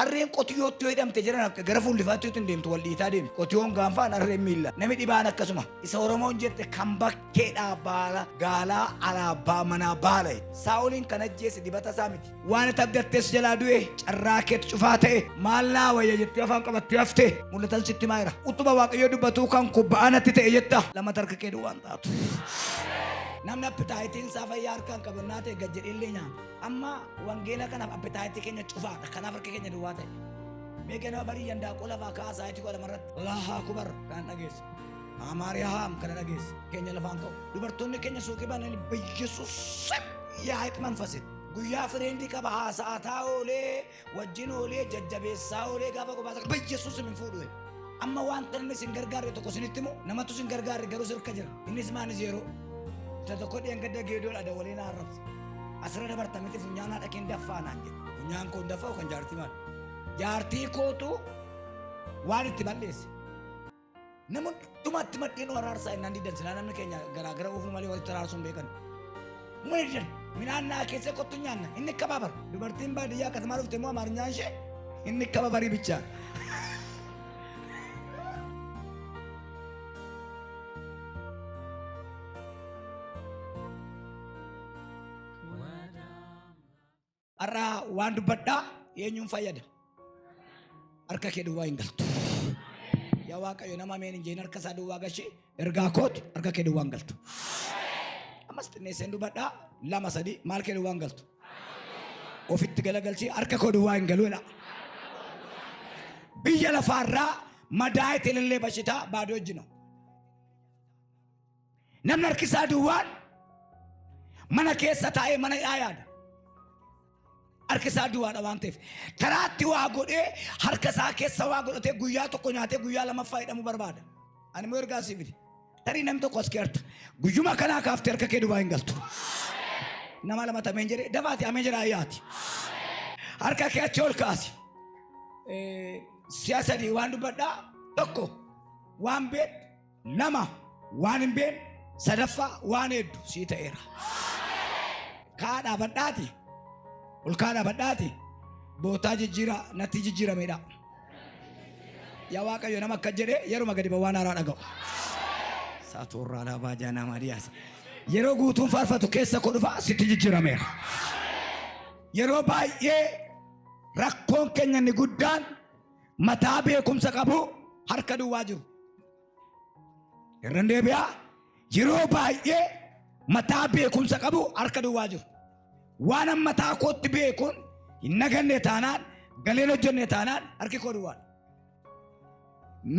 Harreen qotiyyootti yoo hidhamte jedhan akka gara fuullifaatti yoo hin deemtu wal dhiitaa deemti. Qotiyoon gaanfaan harreen miilla. Nami dhibaan akkasuma. Isa Oromoon jette kan bakkeedhaa baala gaalaa alaa baa manaa baala. Saa'oliin kan ajjeese dibata isaa miti. Waan ati abdattes jalaa du'e carraa keetu cufaa ta'e maal naa wayya jettee afaan qabattee hafte mul'atan sitti himaa jira. Utuma Waaqayyoo dubbatuu kan koo ba'aa natti ta'e jetta lamata harka kee duwwaan taatu. Namni appitaayitiin isaa fayyaa harkaan qabannaa ta'e gad jedhee illee nyaata. Amma wangeela kanaaf appitaayitii keenya cufaadha. Kanaaf harka keenya duwwaa ta'e. Mee ganama barii yandaaqoo lafaa ka'aa sa'aatii 12 irratti Alaahaa kubar kana dhageessa. Amaariyahaam kana dhageessa. Keenya lafaan ka'u. Dubartoonni keenya suuqii bananii Yesuus yaa manfase. Guyyaa fireendii qaba haasa'ataa oolee wajjin oolee jajjabeessaa oolee gaafa kophaa Yesuus hin fuudhu. Amma wanta inni isin gargaarre tokko isinitti himu namatu isin gargaarre garuu sirka jira. Innis maanis yeroo. Isa tokko dheengadda geedoodha dawalee na arrabse. Asirra dabarta miti funyaan haadha keen daffaa naan jedhe. Funyaan koo hin daffa'u kan jaartii maal? Jaartii kootu waan itti balleesse. Nama hundumaatti maddeen araarsaa innaan didan silaa namni keenya garaagara oofuu malee walitti araarsuu hin beekan. Muna didan midhaan naa keessa kottu nyaanna inni kababar. Dubartiin baadiyyaa akkasumaa dhufte immoo amaarinyaan ishee inni kababarii bichaa. Har'a waan dubbadhaa eenyuun fayyada? Harka kee duwwaa hin galtu. Yaa Waaqayyo nama ameen hin jeen harka isaa duwwaa gashee ergaa kootu harka kee duwwaa hin galtu. Ammas xinneesseen dubbadhaa lama sadii maal kee duwwaa hin galtu. Ofitti galagalchee harka koo duwwaa hin galu jedha. Biyya lafaarraa madaa'e telellee bashitaa baadoo wajjina. Namni harki isaa duwwaan mana keessa taa'ee mana hidhaa yaada. Harki isaa duwwaadha waan ta'eef. Karaatti waa godhee harka isaa keessa waa godhatee guyyaa tokko nyaatee guyyaa lamaffaa hidhamuu barbaada. Ani immoo ergaa sii fide. Tarii namni tokko as keerta. Guyyuma kanaa kaaftee harka kee duwwaa hin galtu. Nama lama tameen jedhee dafaati ameen jedhaa ayyaati. Harka kee achi ol kaasi. Si'a sadii waan dubbadhaa tokko waan beektu Lama waan hin beekne, sadaffaa waan heeddu sii ta'eera. Kaa dhaabadhaati, ol kaa dhaabadhaati, bootaa jijjiiraa natti jijjiirameedha. Yaa Waaqayyo nama akka jedhee yeruma gadi ba'u waan haaraa dhaga'u. Saatoorraa laabaa jaanaa maadiyaas. Yeroo guutuun faarfatu keessa koo dhufa sitti jijjiirameera. Yeroo baay'ee rakkoon keenya inni guddaan mataa beekumsa qabu harka duwwaa jiru. Irran deebi'aa yeroo baay'ee mataa beekumsa qabu harka duwwaa jiru. Waan an mataa kootti beekuun hin naganne taanaan galeen hojjenne taanaan harki koo duwwaadha.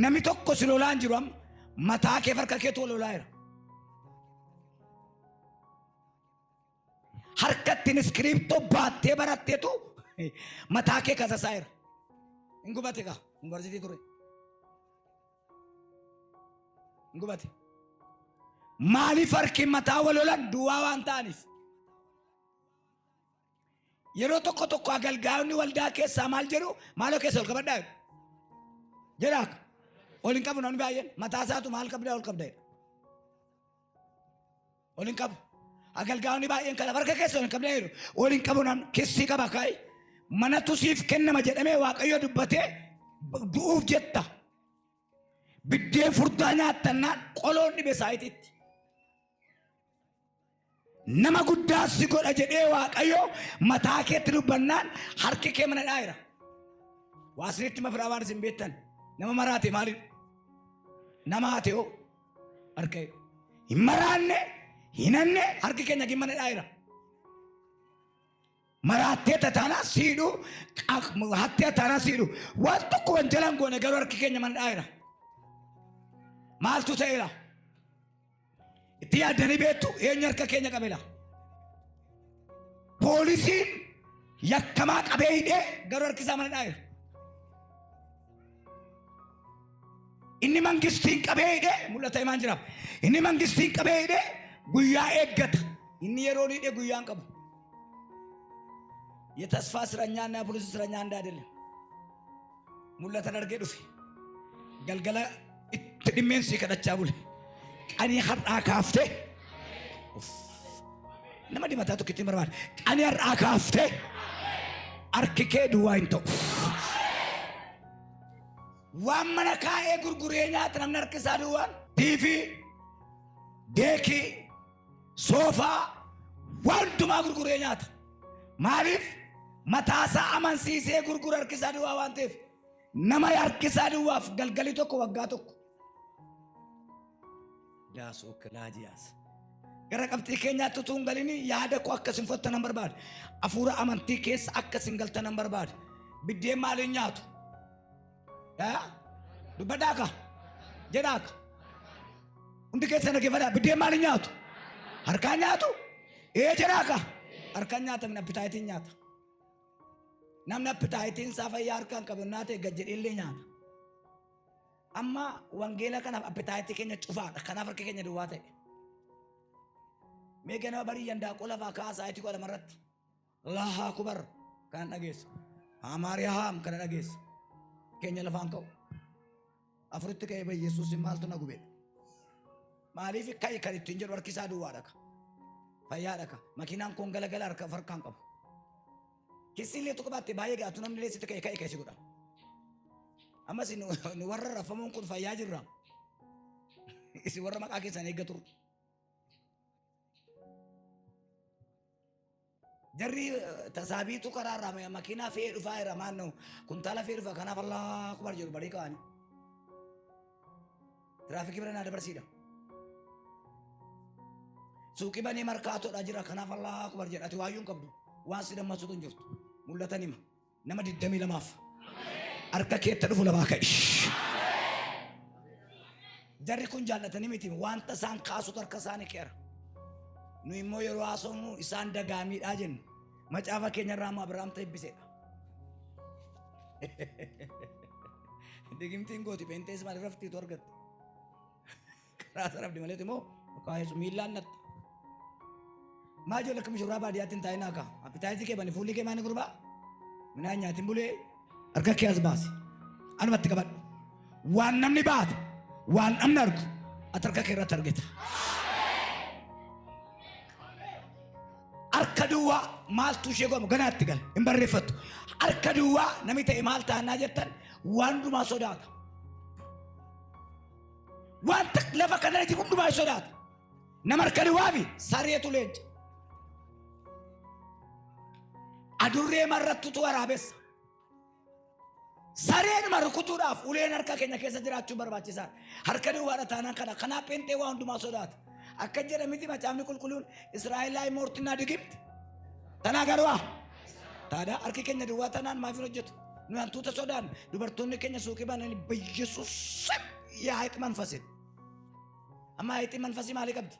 Namni tokko si lolaa hin jiru amma mataa keef harka keetu wal lolaa jira. Harkatti iskiriiptoo baattee baratteetu mataa kee kasasaa jira. Hin gubate gaa yuunivarsiitii ture. Hin gubate. Maaliif harki mataa wal lolan duwwaa waan ta'aniif. Yeroo tokko tokko agalgaa'onni waldaa keessaa maal jedhu maaloo keessa ol qabadhaa jedhu. Jedhaa ol hin qabu namni baay'een mataa isaatu maal qabdaa ol qabda jedha. Ol hin qabu. Agalgaa'onni baay'een kana harka keessa ol hin qabne jedhu. Ol hin qabu namni kissii qaba kaa'i. Manatu siif kennama jedhamee Waaqayyo dubbatee du'uuf jetta. Biddeen furdaa nyaattannaan qoloon dhibe saayitiitti. Nama guddaa si godha jedhee Waaqayyo mataa keetti dubbannaan harki kee mana dhaayira. Waa isinitti mafiraa waan isin beektan. Nama maraate maali? Nama haate hoo? Harka hin maraanne hin hanne harki keenya gin mana dhaayira. Maraattee tataanaa siidhu hattee tataanaa siidhu waan tokko wanjalaan goone garuu harki keenya mana dhaayira. Maaltu ta'eera? Itti yaaddanii beektu eenyu harka keenya qabela? Poolisiin yakkamaa qabee hidhee garuu harki isaa mana dhaayira. Inni mangistiin qabee hidhee mul'ata himaan jira. Inni mangistiin qabee hidhee guyyaa eeggata. Inni yeroo hidhee guyyaa hin qabu. የተስፋ እስረኛና የፖሊስ እስረኛ አንድ አይደለም። Mul'atan argee dhufe. Galgala itti dhimmeen sii kadhachaa bule. Qanii har'aa kaaftee. Uff. Nama dimataa tokko ittiin barbaada. Qanii har'aa kaaftee. Harki kee duwwaa hin ta'u. Waan mana kaa'ee gurguree nyaata namni harki isaa duwwaan. Tiifii, deekii, soofaa waan hundumaa gurguree nyaata. Maaliif? Mataasaa amansiisee gurgura harki isaa duwwaa waan ta'eef. Nama harki isaa duwwaaf galgalli tokko waggaa tokko. Daasoo kilaajiyaas. Gara qabxii keenyaatti utuu hin galin yaada koo akka isin fudhattan nan barbaada. Hafuura amantii keessa akka isin galtan nan barbaada. Biddeen maaliin nyaatu? Haa? Dubbadhaa ka? Jedhaa ka? Hundi keessan dhaggeeffadhaa. Biddeen maaliin nyaatu? Harkaan nyaatu? Ee jedhaa ka? Harkaan nyaata appitaayitiin nyaata. Namni appitaayitiin isaa fayyaa harkaan qabu naa ta'e gad jedhee illee nyaata. Amma wangeela kanaaf appitaayitii keenya cufaadha. Kanaaf harki keenya duwwaa ta'e. Mee ganama barii yandaaqoo lafaa ka'aa sa'aatii 12 irratti. Allahu Akubar kana dhageessa. Amaariyaam kana dhageessa. Keenya lafaan ka'u. Afuritti ka'ee bahe Yesuus maaltu na gube? Maaliif ka'i kan ittiin jedhu harki isaa duwwaadha ka. Fayyaadha ka. Makiinaan koon galagala harka harkaan qabu. Kissi illee tokko baatte baay'ee gaatu namni illee sitti ka'e ka'e ka'e si godha. Ammas nu warra rafamuun kun fayyaa jirra. Isin warra maqaa keessan eeggatu. Jarri tasaabiitu karaa irraa makiinaa fe'ee dhufaa jira maannoo kuntaala fe'ee dhufa kanaaf Allah kubar jedhu barii ka'anii. Tiraafikii bira naa dabarsiidha. Suuqii banee markaatoodha jira kanaaf Allah kubar jedha ati waayyuu hin qabdu waan si dammasutu hin jirtu mul'atan hima nama 22f harka keetta dhufu lafaa ka'i. Jarri kun jaallatanii miti wanta isaan kaasutu harka isaanii keera. Nu immoo yeroo haasofnu isaan dagaamiidhaa jennu. Macaafa keenya irraa immoo Abiraam eebbiseedha. Digimtiin gooti peentees maal raftiitu argatte. Karaa sarabdi maleeti immoo kaayesu miillaan natti. Maa ijoollee akka mishuraa baadiyyaatti hin taa'in akka appitaayitii kee bani fuulli kee maani gurbaa midhaan nyaatin bulee harka kee as baasi anumatti qabadhu. Waan namni baate waan namni argu ati harka kee irratti argita. Harka duwwaa maaltu ishee godhamu ganaatti gala hin barreeffattu. Harka duwwaa namni ta'e maal ta'annaa jettan waan hundumaa sodaata. Wanta lafa kanarra jiru hundumaa sodaata. Nama harka duwwaa fi sareetu leenca. Adurree marrattutu waraabessa. Sareenuma rukutuudhaaf uleen harka keenya keessa jiraachuu barbaachisaadha. Harka duwwaadha taanaan kana. Kanaaf pheenxee waa hundumaa sodaata. Akka jedha miti macaafni qulqulluun Israa'el moortinaa digimti. Tanaa garuu taadhaa harki keenya duwwaa tanaan maaf hin hojjetu? Nu hantuuta sodaan dubartoonni keenya suuqii bananii Yesuus yaa haxi manfase. Amma haxi manfasii maalii qabdi?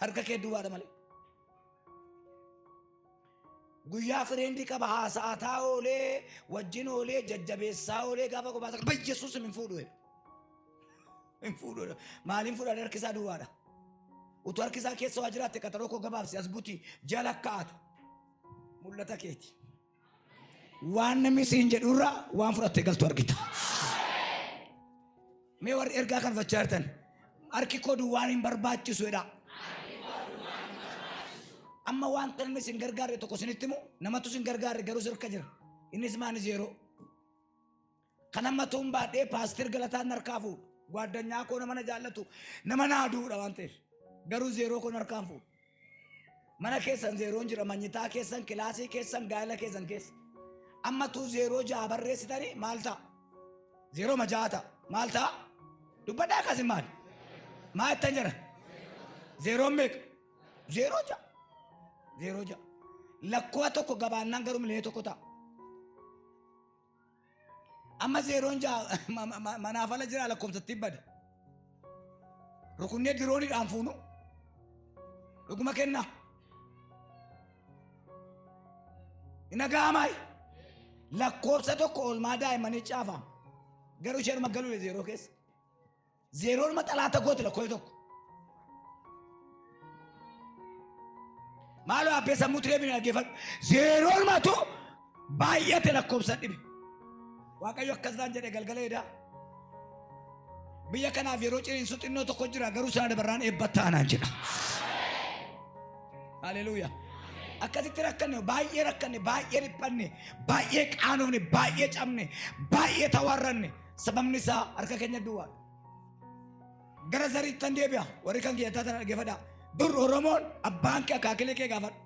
Harka kee duwwaadha malee. Guyyaa fireendii qaba haasa'ataa oolee wajjin oolee jajjabeessaa oolee gaafa kophaa isaa Yesuus hin fuudhu jedha. Hin fuudhu jedha. Maaliin fuudhan harki isaa duwwaadha. Utuu harki isaa keessa waa jiraatte qaxaroo koo gabaabsi as buti jala kaa'ata. Mul'ata keeti. Waan namni siin jedhurraa waan fudhattee galtu argita. Mee warri ergaa kan fudhachaa jirtan harki koo duwwaan hin barbaachisu jedhaa. Amma wanta namni isin gargaarre tokko isinitti himu namatu isin gargaarre garuu sirka jira. Innis maanis yeroo. Kan amma tuun baadhee paastir galataan narkaa fuudha. Gwaaddanyaa koo nama na jaallatu nama naa duudha waan ta'eef. Garuu zeeroo koo narkaan fuudha. Mana keessan zeeroon jira manyitaa keessan kilaasii keessan gaa'ela keessan keessa. Amma tuu zeeroo ja'a barreessitanii maal ta'a? Zeeroo ma ja'a ta'a. Maal ta'a? Dubbadhaa akkasin maal? Maa jettan jira? Zeeroon meeqa? Zeeroo ja'a. Zeeroo ja'a. Lakkoo tokko gabaannaan garuu miliyoona tokko ta'a. Amma zeeroon ja'a manaaf ala jira lakkoofsatti bada. Rukunnee dirooniidhaan fuunu. Dhuguma kenna. Hin dhaga'amaa? Lakkoofsa tokko oolmaa daa'immanii caafama. Garuu isheen galuudha zeeroo keessa. Zeeroon maxalaata goote lakkoofsa tokko. Maaloo abbee sammuu turee bina dhaggeeffadhu. Zeeroon matu baay'ate lakkoofsa dhibe. Waaqayyo akkas naan jedhe galgala edaa. Biyya kanaaf yeroo ciniinsu xinnoo tokko jira garuu sana dabarraan eebba taanaan jedha. Haleluuyaa. Akkasitti rakkanne, baay'ee rakkanne, baay'ee dhiphanne, baay'ee qaanofne, baay'ee cabne, baay'ee tawarranne. Sababni isaa harka keenya duwwaadha. Gara zariittan deebi'a. Warri kan kiyya taatan dhaggeeffadhaa. Dur Oromoon abbaan kee akaakilee kee gaafadhu.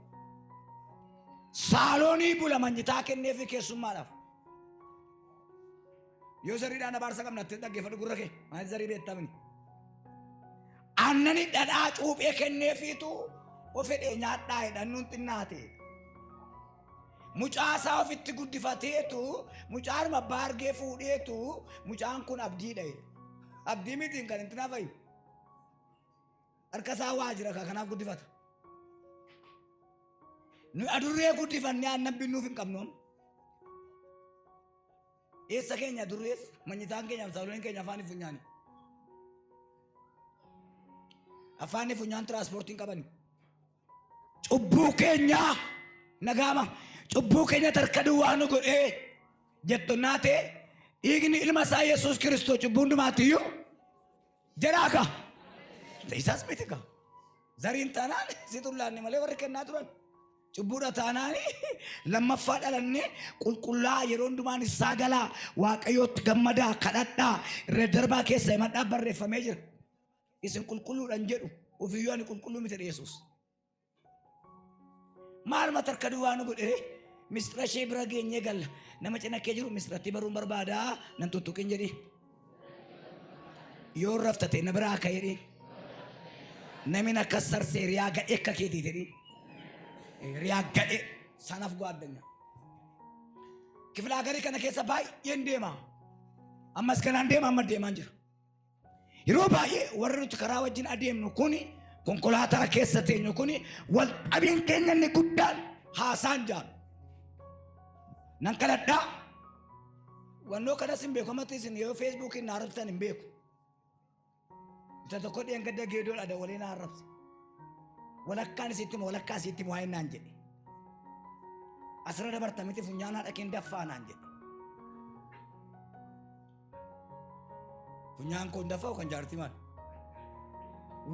Saaloonii bula manyitaa kenneefi keessummaadhaaf. Yoo zariidhaan abaarsa qabna itti dhaggeeffadhu gurra kee. Maal zarii beektamni? Aannani dhadhaa cuuphee kenneefiitu ofedhee nyaadhaa jedhannuun xinnaate. Mucaa isaa ofitti guddifateetu mucaanuma abbaa argee fuudheetu mucaan kun abdiidha jedhe. Abdii mitiin kan intinaa fayu. Harka isaa waa jira kanaaf guddifata. Nu adurree guddifannee aannan binnuuf hin qabnu. Eessa keenya adurrees manyitaan keenya saaloleen keenya afaan funyaani. Afaan funyaan tiraanspoortii hin qabani. Cubbuu keenya nagaama. Cubbuu keenya tarka duwwaa nu godhee jettonnaa ta'e dhiigni ilma isaa Yesuus Kiristoos cubbuu hundumaatti iyyuu jedhaa ka. Isaas miti ka. Zariin taanaan si tullaanne malee warri kennaa turan. Cubbuudha taanaan lammaffaa dhalannee qulqullaa yeroo hundumaan isaa galaa Waaqayyootti gammadaa kadhadhaa irra darbaa keessa himadhaa barreeffamee jira. Isin qulqulluudhaan jedhu ofiiyyuu ani qulqulluu miti jedhe Yesuus. Maaluma tarka duwwaa nu godhe mistira ishee bira geenyee galla. Nama cina kee jiru mistiratti baruun barbaadaa nan tuttuqin jedhi. Yoo rafta ta'e na biraa akka jedhi. Namni akkas sarsee riyaa gadhee akka keetii jedhi. Riyaa gadhee sanaaf gaaddanya. Kifilaa garii kana keessa baay'een deema. Ammas kanaan deema amma deemaan jira. Yeroo baay'ee warri nuti karaa wajjin adeemnu kuni konkolaataa keessa teenyu kuni wal dhabiin keenya inni guddaan haasaan jaalu. Nan kadhadhaa. Wannoo kanas hin beeku ammatti isin yoo feesbuukiin na arrabsitan hin beeku. Isa tokko dheengadda geedoodha dawalee na arrabse. Walakkaan isitti hima walakkaa isitti hima waa'ee naan jedhe. Asirra dabarta miti funyaan haadha keen daffaa naan jedhe. Funyaan koo hin dafa'u kan jaartii maal?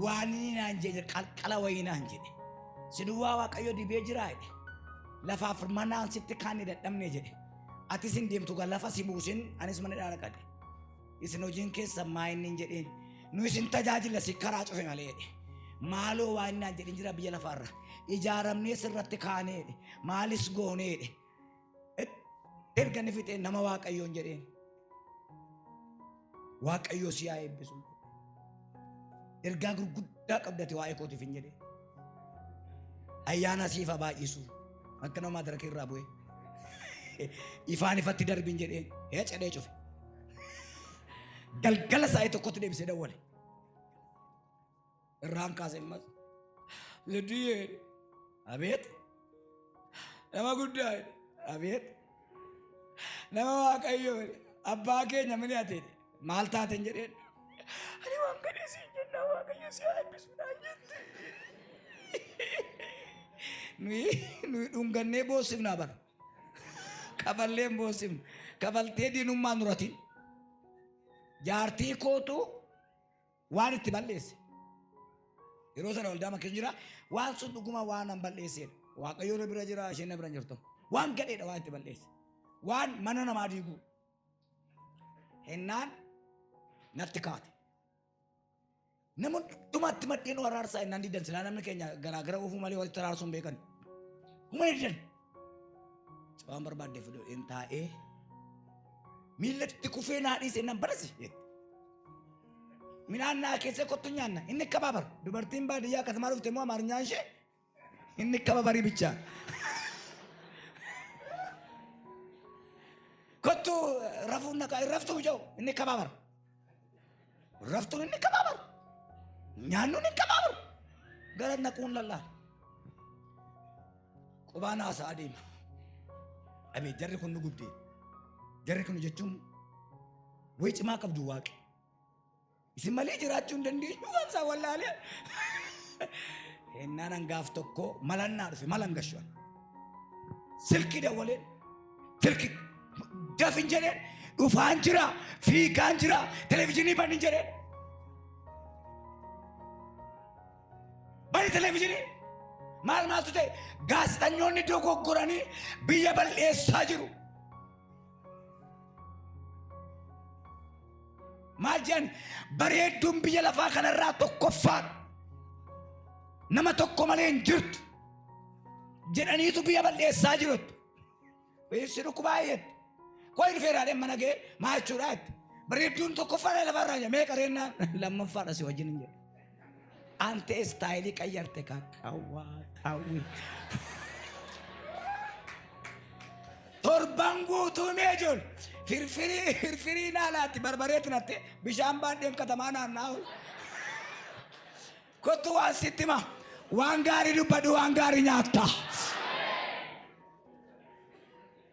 Waan inni naan jedhe qalqala wayii naan jedhe. Si duwwaa Waaqayyo dibee jiraa jedhe. Lafaaf manaan sitti kaanne dadhabne jedhe. Atis hin deemtu gaa lafa si buusin anis mana dhaala qade. Isin hojiin keessan maa inni hin jedheen. Nu isin tajaajila si karaa cufe malee jedhe. Maaloo waan inni naan jedhin jira biyya lafaarra. Ijaaramnee sirratti kaanee jedhe. Maalis goonee jedhe. Erga inni fixee nama Waaqayyoon jedheen. Waaqayyoo si haa eebbisu. Ergaa gurguddaa qabdate waa'ee kootiif hin jedhee. Ayyaana siif haa baay'isu. Akka nama madaraka irraa bu'ee. Ifaan ifatti darbin jedheen. Hee cedhee cufe. Galgala sa'ee tokkotti deebisee dawwale. Irraan kaase ammas. Liddiyee abeet nama guddaa jedhe abeet nama waaqayyoo jedhe abbaa keenya mini ati jedhe maal taaten jedheen ani waan gadhee siin jennaa waaqayyo si haa eebbisu naan jette. Nuyi nuyi dhungannee boossifnaa bara. Kafallee hin boossifnu. Kafaltee diinummaa nuratiin. Jaartii kootu waan itti balleesse. Yeroo sana waldaa makkeessu jira. Waan sun dhuguma waan an balleesseedha. Waaqayyo na bira jira isheen na bira hin jirtu. Waan gadheedha waan itti balleesse. Waan mana namaa diiguu. Hennaan natti kaate. Nama dhumatti maddeen araarsaa hennaan didan silaa namni keenya garaagara oofuu malee walitti araarsuu hin beekan. Humna didan. Waan barbaadde fudhu hin taa'ee miillatti kufee naa dhiise nan badasi jette. Midhaan naa keessa kottu nyaanna inni kabaabar dubartiin baadiyyaa akkasumaa dhufte immoo amaarinyaan ishee inni kababarii bichaa. Kottu rafuun naqa raftuu jedhu inni kabaabar. Raftuun inni kabaabar. Nyaannuun inni kabaabar. Gara naquun lallaala. Qubaan haasaa deema. Abeet jarri kun nu gubdee. Jarri kun jechuun wayii cimaa qabdu waaqi. Isin malee jiraachuu hin dandeenyu waan isaa wallaalee. Hennaan hangaaf tokko malannaa dhufe malan gashuun. Silkii dawwaleen silkii dafin jedheen dhufaan jira fiigaan jira televizyiinii banin jedheen. Bani televizyiinii. Maal maaltu ta'e? Gaazexanyoonni dogoggoranii biyya bal'eessaa jiru. Maal jedhan bareedduun biyya lafaa kanarraa tokkoffaadha. Nama tokko malee hin jirtu jedhaniitu biyya bal'eessaa jiru. Si dhukkubaa jette. Koo dhufeera dhee mana ga'ee maa jechuudha jette. Bareedduun tokkoffaadha lafarraa jedhe meeqa reennaan lammaffaadha si wajjin hin jedhe. Ante istaayilii qayyarte kakkawwaa qawwee. Torban guutuu mee ijool firfirii firfirii naalaatti barbareetti natte bishaan baadheen katamaa naannaa oolu. Kottu waan sitti hima. Waan gaarii dubbadhu waan gaarii nyaatta.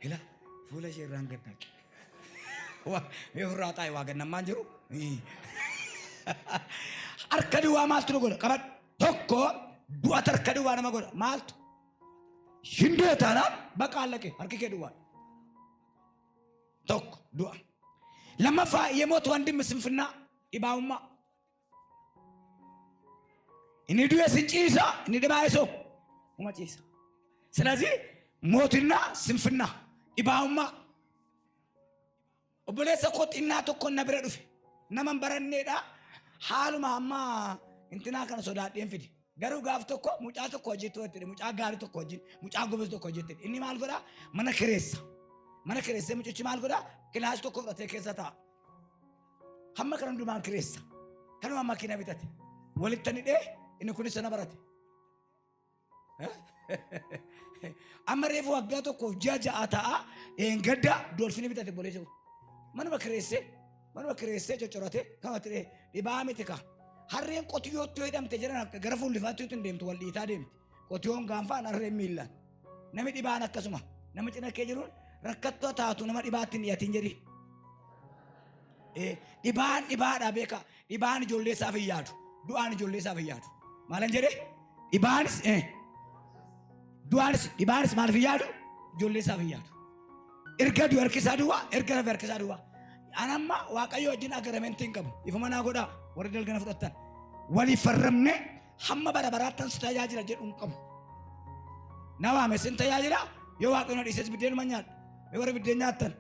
Ila fuula ishee irraan gad naqe. Mee ofirraa xaa'i waa gad nammaan jiru. Harka duwwaa maaltu nu godha? Qabadhu. Tokko du'ata harka duwwaa nama godha. Maaltu? Hindoo taanaan baqa allaqe harki kee duwwaa. Tokko du'a. Lammaffaa yemoot wandim sinfinnaa dhibaa'ummaa. Inni du'e sin ciisa, inni dhibaa'e soo uma ciisa. ስለዚህ ሞትና ስንፍና dhibaa'ummaa. Obboleessa koo xinnaa tokko na bira dhufe. Nama hin baranneedha. Haaluma amma intinaa kana sodaadheen fide. Garuu gaaf tokko mucaa tokko hojiitti hojjete, mucaa gaarii tokko wajjin, mucaa gobes tokko hojjete. Inni maal godhaa? Mana kireessa. Mana kireessee mucichi maal godhaa? Kilaasii tokko fudhatee keessa taa'a. Hamma kana hundumaan kireessa. Kanuma makiina bitate. Walitti hidhee inni kunis sana barate. Amma reefu waggaa tokkoof ji'a ja'a ta'a dheengadda doolfinii bitate boleessa kun. Manuma kireessee manuma kireessee coccorate kanatti dhee dhibaa miti ka. Harreen qotiyyootti yoo hidhamte jedhan akka gara fuullifaatti hin deemtu wal dhiitaa deemti. Qotiyoon gaanfaan harreen miillaan. Nami dhibaan akkasuma nama cina kee jiruun rakkattuu taatu nama dhibaatti hin dhiyatin jedhi. Dhibaan dhibaadha beeka. Dhibaan ijoollee isaaf hin yaadu. Du'aan ijoollee isaaf hin yaadu. Maalan jedhe? Dhibaanis du'aanis dhibaanis maaliif hin yaadu? Ijoollee isaaf hin yaadu. Erga du'e harki isaa duwwaa, erga rafe harki isaa duwwaa. An amma Waaqayyo wajjin agreementii hin qabu. Ifuma naa godhaa warri dalgana fudhattan. Waliif farramne hamma bara baraattan si tajaajila jedhu hin qabu. Na waame sin tajaajila yoo Waaqayyo na dhiises biddeenuma nyaadha. Mee warri biddeen nyaattan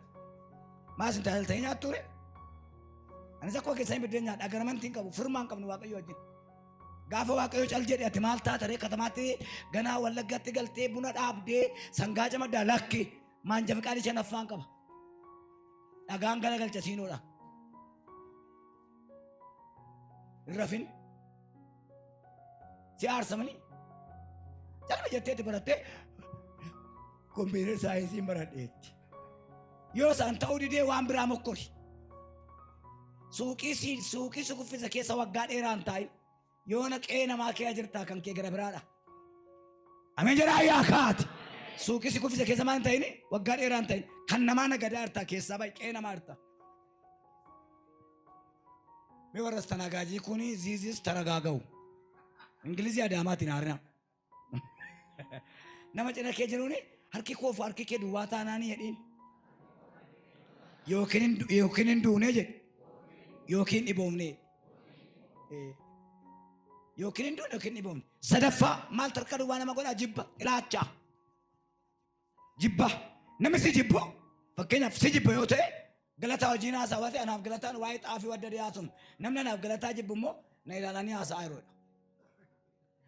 maa sin tajaajiltanii nyaattu ree? Anis akkuma keessanii biddeen nyaadha. Agreementii hin qabu. Firmaa hin qabnu Waaqayyo wajjin. Gaafa Waaqayyo cal jedhe ati maal taata ree katamaatti ganaa Wallaggatti galtee buna dhaabdee sangaa camaddaa lakki maanja fiqaadii shanaffaan qaba. Dhagaan galagalcha siinoodha. Hin rafin. Si aarsamanii. Calma jetteetti barattee kompiitara saayinsiin baradheetti. Yoo isaan ta'uu didee waan biraa mokkori. Suuqii si suuqii si kuffisa keessa waggaa dheeraan taa'in. Yoona qe'ee namaa kee jirtaa kan kee gara biraadha. Ameen jedhaa yaa kaati. Suuqii si kuffisa keessa maal hin ta'in waggaa dheeraan ta'in kan namaa nagadaa jirtaa keessaa bahi qe'ee namaa jirta. Mee warra astanagaajii kuni ziizis taragaaga'u. Ingilizii Adaamaatiin haarina. Nama cina kee jiruuni harki koof harki kee duwwaa taanaanii jedhiin. Yookiin hin duunee jedhi. Yookiin dhiboomnee. Yookiin hin duune yookiin dhiboomne. Sadaffaa maal tarka duwwaa nama godhaa jibba ilaacha. Jibba namni si jibbu fakkeenyaaf si jibba yoo ta'e galataa hojiin haasawaa ta'e anaaf galataan waa'ee xaafii wadda dhiyaatuun namni anaaf galataa jibbu immoo na ilaalanii haasa'aa yeroodha.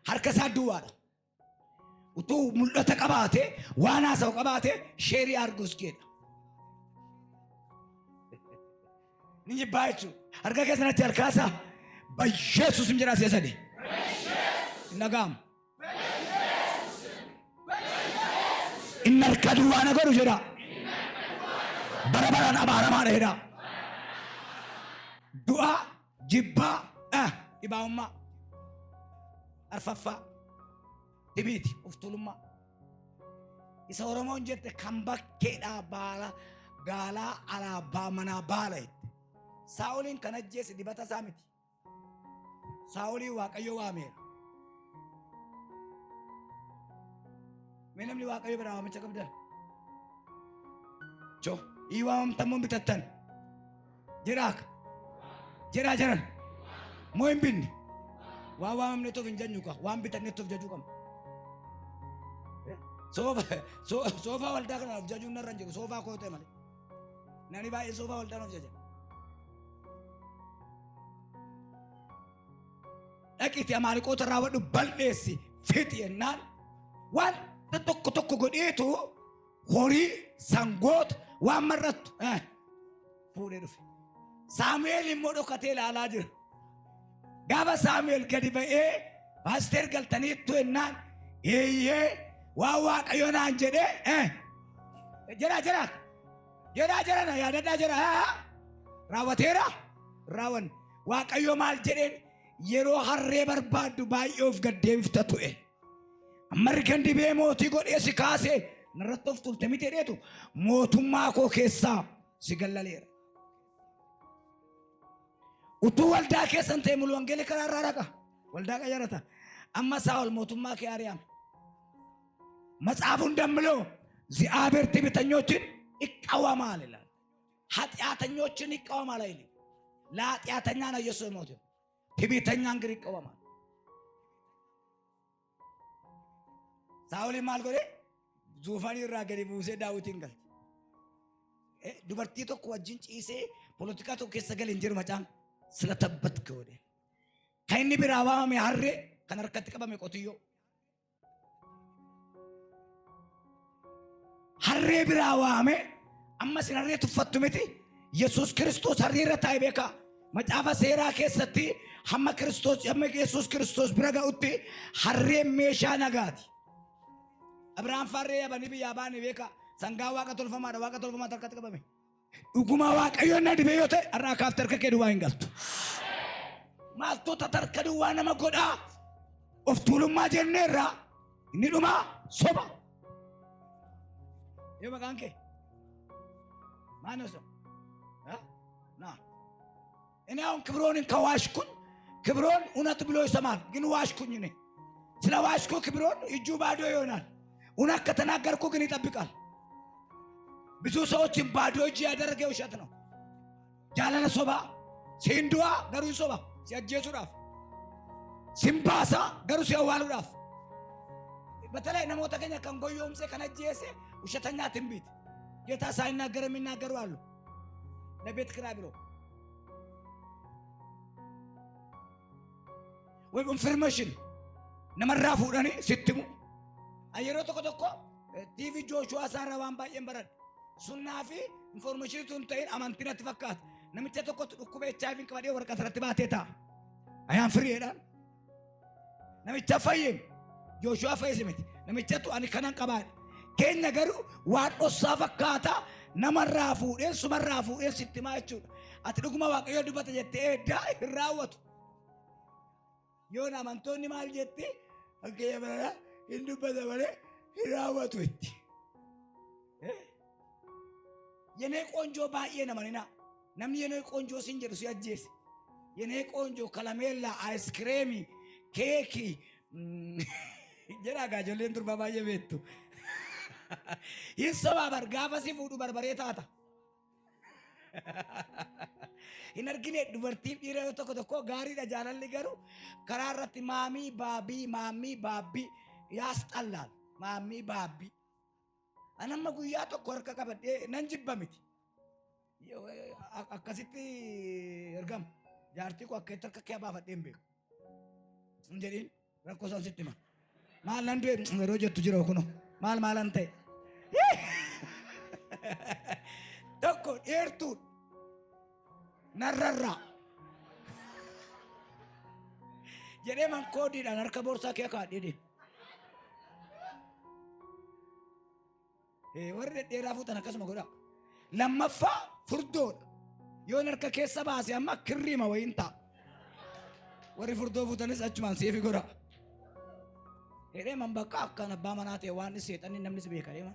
Harka isaa duwwaadha. Utuu mul'ata qabaate waan haasa'u qabaate sheerii arguus keedha. Ni jibbaa jechuudha. Harka keessanatti harkaasaa Bayyeesus hin jedhaa si'a sadi. Hin dhaga'amu. Inni harka duwwaa na godhu jedha. Bara baraan abaaramaadha jedha. Du'a, jibbaa, dhibaa'ummaa. Arfaffaa. Dhibiiti, of tuulummaa. Isa Oromoon jette kan bakkeedhaa baala gaalaa alaa manaa baala jette. Saa'oliin kan ajjeese dibata isaa miti. Saa'oliin Waaqayyo waameera. Mee namni Waaqayyo biraa waamicha qabdan? Jo, ii waamamtan moo bitattan? Jedhaa jedhaa jiran. Moo hin binne? Waan waamamnetuuf hin jajnu kaa, waan bitannetuuf jajuu qabna. Soofaa waldaa kana of jajuun narra hin jiru. Soofaa koo ta'e malee. Namni baay'een soofaa waldaan of jaja. Dhaqiitii Amaaleqoota raawwadhu bal'eessi fixi jennaan wanta tokko tokko godheetu horii sangoota waan mar'attu fuudhee dhufe. Saamu'eel immoo dhokatee ilaalaa jira. Gaafa Saamu'eel gadi ba'ee paasteer galtaniittu jennaan eeyyee waan Waaqayyo naan jedhee jedhaa jedhaa jedhaa jedha na yaadadhaa jedha raawwateera raawwanne. Waaqayyo maal jedheen yeroo harree barbaaddu baay'ee of gad deebifta ture. Amma ergan dibee mootii godhee si kaasee narratti of tulte miti jedheetu mootummaa koo keessaa si gallaleera. Utuu waldaa keessan ta'e mulu wangeelli karaa irraa dhaqa. Waldaa qayyarata. Amma Saa'ol mootummaa kee ari'ame. መጽሐፉ እንደሚለው እግዚአብሔር ትዕቢተኞችን ይቃወማል ይላል። ኃጢአተኞችን ይቃወማል አይልም። ለኃጢአተኛ ነው ኢየሱስ የሞተው። ትዕቢተኛን ግን ይቃወማል። ሳኦል maal godhe zuufanii irraa gadi buusee Daawitiin galche. Dubartii tokko wajjin ciisee poolitikaa tokko keessa gale hin jiru macaan ስለተበትክ godhe. Kan inni biraa waamame harree kan harkatti qabame qotiyyoo. Harree biraa waame amma isin harree tuffattu miti. Yesuus Kiristoos harree irra taa'e beekaa. Macaafa seeraa keessatti hamma Kiristoos hamma Yesuus Kiristoos bira ga'utti harreen meeshaa nagaati. Abrahaam farree yabanii biyyaa baane beekaa. Sangaa waaqa tolfamaadha waaqa tolfamaatti harkatti qabame. Dhuguma Waaqayyoon na dibee yoo ta'e har'aa kaaftee harka kee duwwaa hin galtu. Maaltu harka duwwaa nama godhaa? Of tuulummaa jenneerraa inni dhumaa soba. Yoo maqaan kee ማነው ሰው ና እኔ አሁን ክብሮንን ከዋሽኩኝ ክብሮን እውነት ብሎ ይሰማል፣ ግን ዋሽኩኝ። እኔ ስለ ዋሽኩ ክብሮን እጁ ባዶ ይሆናል። እውነት ከተናገርኩ ግን ይጠብቃል። ብዙ ሰዎችን ባዶ እጅ ያደረገ ውሸት ነው። Jaalala sobaa siin du'a garuu hin soba si ajjeesuudhaaf sin baasa garuu si awwaaluudhaaf. በተለይ namoota keenya kan goyyomse kan ajjeese ውሸተኛ ትንቢት ጌታ ሳይናገር የሚናገሩ አሉ። ለቤት ኪራይ ብሎ ወይም information namarraa fuudhanii sitti himu. Yeroo tokko tokko TV Jooshuwaa isaarraa waan baay'een baradha. Sunnaa fi information tun ta'in amantii natti fakkaata. Namicha tokkotu dhukkuba HIV qabadhee waraqaa irratti baatee taa'a. Ayaan firiidhaan. Namicha fayyeen Jooshuwaa fayyise miti. Namichatu ani kanan qabaadhe. Keenya garuu waan dhossaa fakkaata namarraa fuudhee sumarraa fuudhee sitti himaa jechuudha. Ati dhuguma Waaqayyo dubbata jettee eeddaa hin raawwatu. Yoon amantoonni maal jetti fakkeenya biraa hin dubbata malee hin raawwatu itti. የኔ ቆንጆ baay'ee namanina. Namni የኔ ቆንጆ sin jedhu si ajjeese. የኔ ቆንጆ kalameella, aayiskireemii, keekii jedhaa gaa ijoolleen durbaa baay'ee beektu. Hin sobaa bar gaafa si fuudhu barbaree taata. Hin argine dubartiif dhiira yoo tokko tokko gaariidha jaalalli garuu karaa irratti maamii baabii maamii baabbii ያስጠላል. Maamii baabbii. Ani amma guyyaa tokko harka qabadhee nan jibba miti. Akkasitti ergama. Jaartii koo akka itti harka kee baafadhee hin beeku. Hin jedhiin rakkoo isaan sitti hima. Maal nan du'e yeroo jettu jira kunoo. Maal maalan ta'e. Tokko dheertuudha. Narrarraa. Jedhee mankoodiidhaan harka boorsaa kee kaadhee deema. Warri dhedheeraa fuutan akkasuma godhaa. Lammaffaa furdoodha. Yoon harka keessa baase amma kirriima wayiin ta'a. Warri furdoo fuutanis achumaan seefi godhaa. Jedhee man bakka akkaan abbaa manaa ta'e waan seexanni namnis beeka deema.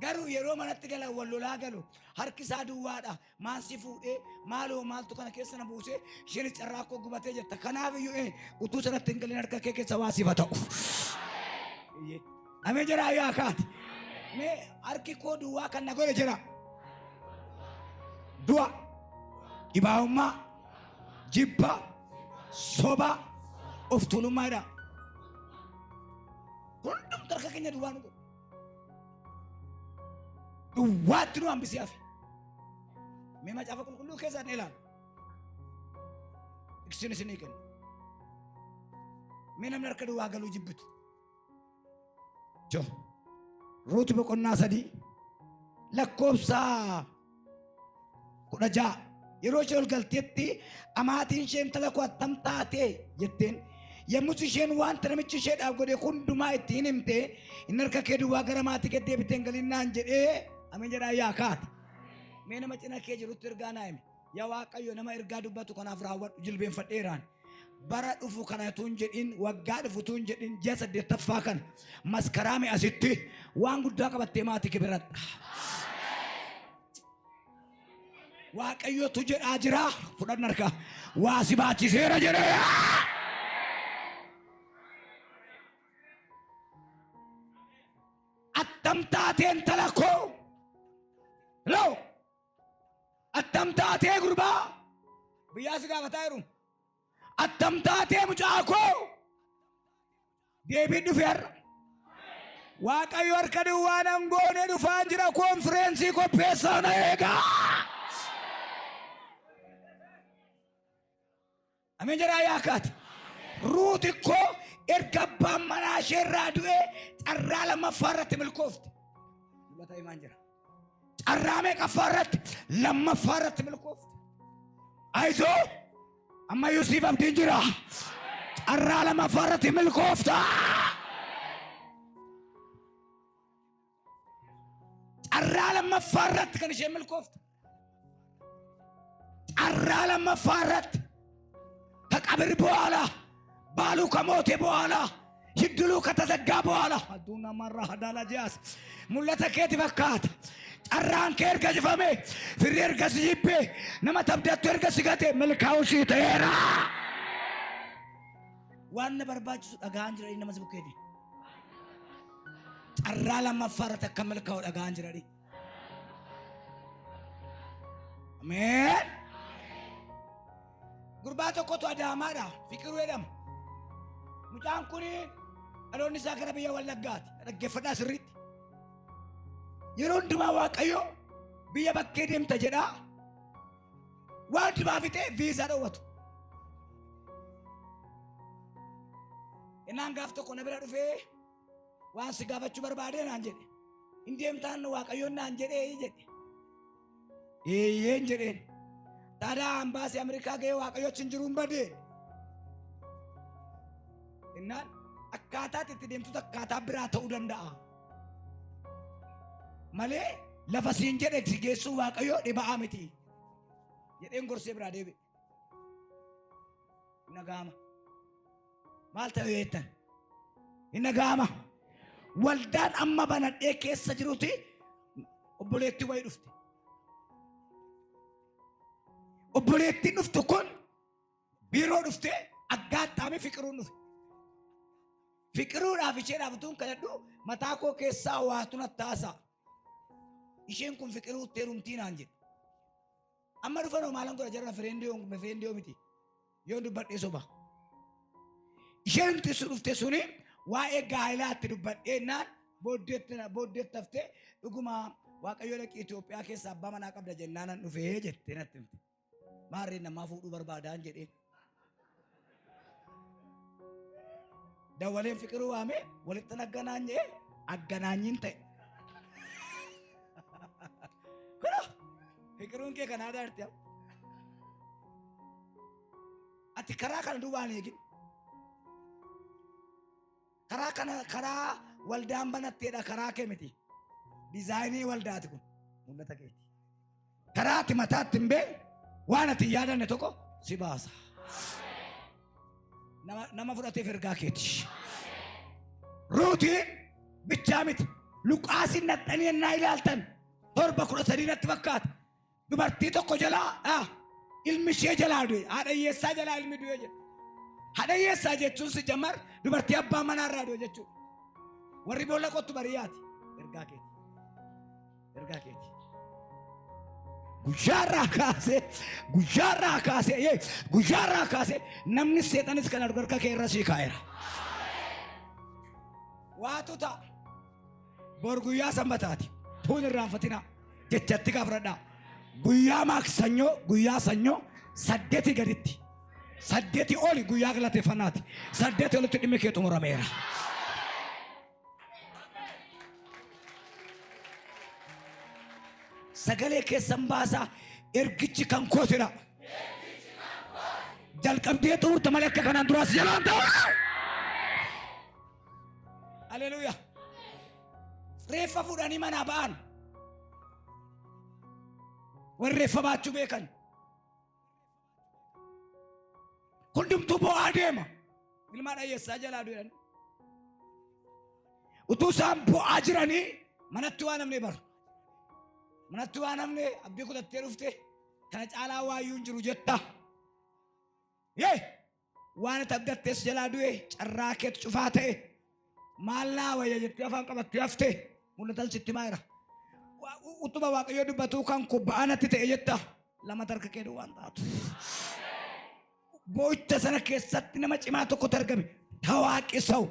Garuu yeroo manatti galan wal lolaa galu harki isaa duwwaadha. Maal si fuudhee maaloo maaltu kana keessa na buusee isheenis carraa koo gubatee jetta. Kanaaf iyyuu utuu sanatti hin galin harka kee keessa waa siif haa ta'u. Amee jira yaa kaati. Mee harki koo duwwaa kan na godhe jira. Du'a, dhibaa'ummaa, jibba, soba, of tuulummaadha. Hundumtu harka keenya duwwaa nu godhe. Duwwaatti nu hambisee hafe. Mee macaafa qulqulluu keessaa ni ilaala. Isin isinii kenna. Mee namni harka duwwaa galuu jibbitu. Jo. Ruuti boqonnaa 3 lakkoofsa 16 yeroo ishee ol galteetti amaatiin ishee intala koo attam taate jetteen yommus isheen wanta namichi isheedhaaf godhe hundumaa itti hin himte inni harka kee duwwaa gara maatii kee deebitee hin galin naan jedhee ameen jedhaa yaa kaate. Mee nama cina kee jirutti ergaa naa himi. Yaa Waaqayyo nama ergaa dubbatu kanaaf raawwadhu jilbeenfadheeraan. Bara dhufu kana utuu hin jedhin waggaa dhufu utuu hin jedhin ji'a saddeettaffaa kana maskaraame asitti waan guddaa qabattee maatii kee biradha. Waaqayyotu jedhaa jira fudhanna harkaa waa si baachiseera jedhee. Attam taatee intala koo. Hello. Attam taatee gurbaa. Biyyaa si gaafataa jiru. Attam taatee mucaa koo. Deebiin dhufe har'a. Waaqayyo harka duwwaa nan goone dhufaan jira koonfireensii qopheessaa na eegaa. Ameen jedhaa yaakaati. Ruut ikkoo erga abbaan manaa ishee irraa du'ee carraa lammaffaa irratti milkoofte. Mul'ata himaan jira. Carraa meeqaffaa irratti? Lammaffaa irratti milkoofte. Ayizoo ammayyuu siif abdiin jira. Carraa lammaffaa irratti milkoofta. Carraa lammaffaa irratti kan isheen milkoofte. Carraa lammaffaa irratti ከቀብር በኋላ ባሉ ከሞተ በኋላ እድሉ ከተዘጋ በኋላ አዱና ማራ ሀዳላ ጂያስ mul'ata keeti fakkaata. Carraan kee erga cufame, firri erga si jibbe, nama tabdattu erga si gate milkaa'uu sii ta'eera. Waan na barbaachisu dhaga'aan jira nama si bukkeeti. Carraa lammaffaa irratti akka milkaa'u dhaga'aan jira. Ameen. Gurbaa tokkotu Adaamaadha. Fiqiruu jedhama. Mucaan kun dhaloonni isaa gara biyya Wallaggaati. Dhaggeeffadhaa sirriitti. Yeroo hundumaa Waaqayyo biyya bakkee deemta jedhaa. Waan hundumaa fixee viizaa dhowwatu. Innaan gaaf tokko na bira dhufee waan si gaafachuu barbaadee naan jedhe. Hin deemtaan Waaqayyoon naan jedhee jedhe. Eeyyeen jedheen. Taadaa ambaasii Ameerikaa ga'ee Waaqayyo achi hin jiru hin badee. Innaan akkaataa itti deemtutu akkaataa biraa ta'uu danda'a. Malee lafa siin jedhe si geessuu Waaqayyo dhiba'aa miti. Jedheen gorsee biraa deebi'e. Hin dhaga'ama. Maal ta'e jettan? Hin dhaga'ama. Waldaan amma banadhee keessa jiruti obboleettii wayii dhufte. Obboleettiin dhuftu kun biiroo dhufte aggaaxxaamee fiqiruun dhufe. Fiqiruudhaaf isheedhaaf utuun kadhadhu mataa koo keessaa waatu natti haasa'a. Isheen kun fiqiruutti heerumtii naan jedhe. Amma dhufanoo maalan godha jarana fireendiyoo miti. Yoon dubbadhee soba. Isheen nuti sun dhufte suni waa'ee gaa'ilaatti dubbadhee naan booddeetti booddeetti haftee dhuguma Waaqayyo dhaqii Itoophiyaa keessa abbaa manaa qabda jennaan nan dhufee jettee natti himte. Maarreen namaa fuudhuu barbaadaan jedheen. Dawwaleen fiqiruu waamee walitti nagganaanyee agganaanyiin ta'e. Kunoo fiqiruun kee kanaa daarti. Ati karaa kana duwwaan eegin. Karaa kana karaa waldaan banatteedha karaa kee miti. Dizaayinii waldaati kun mul'ata keeti. Karaa ati mataatti hin beekne waan ati hin yaadanne tokko si baasa. Nama fudhateef ergaa keeti. Ruutiin bichaa miti. Luqaasiin naxxanii ennaa ilaaltan 7:13 natti fakkaata. Dubartii tokko jalaa ilmi ishee jalaa du'e. Haadha hiyyeessaa jalaa ilmi du'e jedha. Haadha hiyyeessaa jechuun si jamar dubartii abbaa manaa irraa du'e jechuudha. Warri boolla qottu bariyyaati. Ergaa keeti. Ergaa keeti. Guyyaarraa kaasee guyyaarraa kaasee yee guyyaarraa kaasee namni seexanis kan argu harka kee irra sii kaa'eera. Waatu ta'a. Bor guyyaa sanbataati. Tuun irraanfatinaa. Jechatti gaafadhaa. Guyyaa maaksanyoo guyyaa sanyoo 8 gaditti. 8 oli guyyaa galateeffannaati. 8 olitti dhimmi kee xumurameera. Sagalee keessan baasaa ergichi kan kootidha. Jalqabdee xumurta malee akka kanaan duraas jalaan ta'u. Haleluuyaa. Reeffa fuudhanii manaa ba'an. Warri reeffa baachuu beekan. Hundumtuu bo'aa deema. Ilmaan dhayyeessaa jalaa du'an. Utuu isaan bo'aa jiranii manatti waan namni bara. Manatti waan namni abdii kutattee dhufte kana caalaa waayyuu hin jiru jetta. Yee! Waan ati abdattes jalaa du'e carraa keetu cufaa ta'e maal naa wayya jettee afaan qabattee hafte mul'atan sitti maayira. Utuma Waaqayyoo dubbatuu kan koo ba'aa natti ta'e jetta lama tarka kee duwwaan taatu. Boo'icha sana keessatti nama cimaa tokkotu argame tawaaqi saw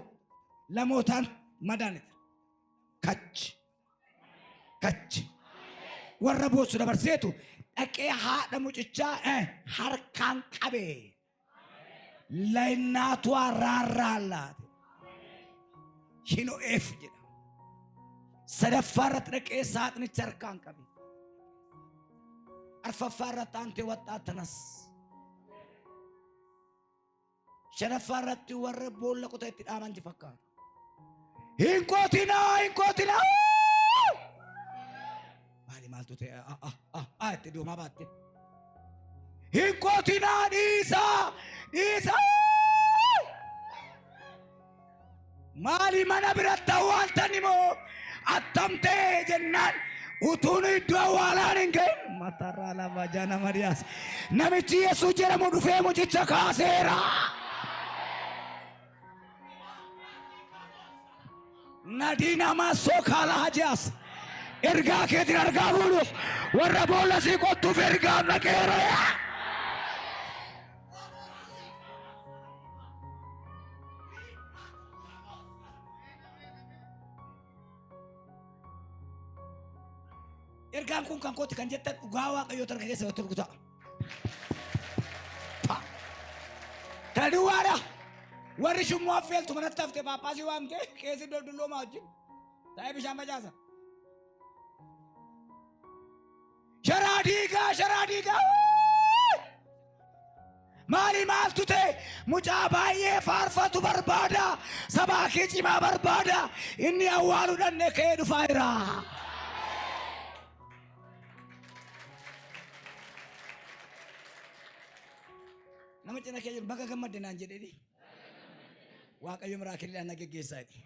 lamootaan madaanita. Kachi kachi warra boossu dabarseetu dhaqee haadha mucichaa harkaan qabe. ለእናቷ ራራላት hin o'eef jedha. Sadaffaa irratti dhaqee saaxinicha harkaan qabe. Arfaffaa irratti aantee waxxaa tanas. Shanaffaa irratti warra boolla qota itti dhaamanti fakkaata. Hin qotinaa, hin qotinaa! Maali maaltu ta'e? Ah, ah, ah, ah, itti doomaa baatte. Hin qotinaa dhiisaa, dhiisaa! Maali mana biratti awwaaltan immoo attam ta'e jennaan utuun iddoo awwaalaan hin ga'in matarraa lafa jana Mariyaas namichi Yesuus jedhamu dhufee mucicha kaaseera. Nadii namaa sookaalaa hajaas ergaa keetiin argaa fuudhu warra boolla sii qottuuf ergaan dhaqeera. Ergaan kun kan kooti kan jettan dhugaa Waaqayyoo tarka keessa yoo turgu ta'a. Kana duwwaadha. Warri shummoo affeeltu manatti hafte paappaasii waamte qeesii dulloomaa wajjin taa'ee bishaan facaasa. Sharaa diigaa sharaa diigaa. Maali maaltu ta'e mucaa baay'ee faarfatu barbaada sabaakii cimaa barbaada inni awwaaluu dhanne ka'ee dhufaa jira. Nama cina kee jiru baga gammadde naan jedheni. Waaqayyo miraakiliidhaan na geggeessaa jedhe.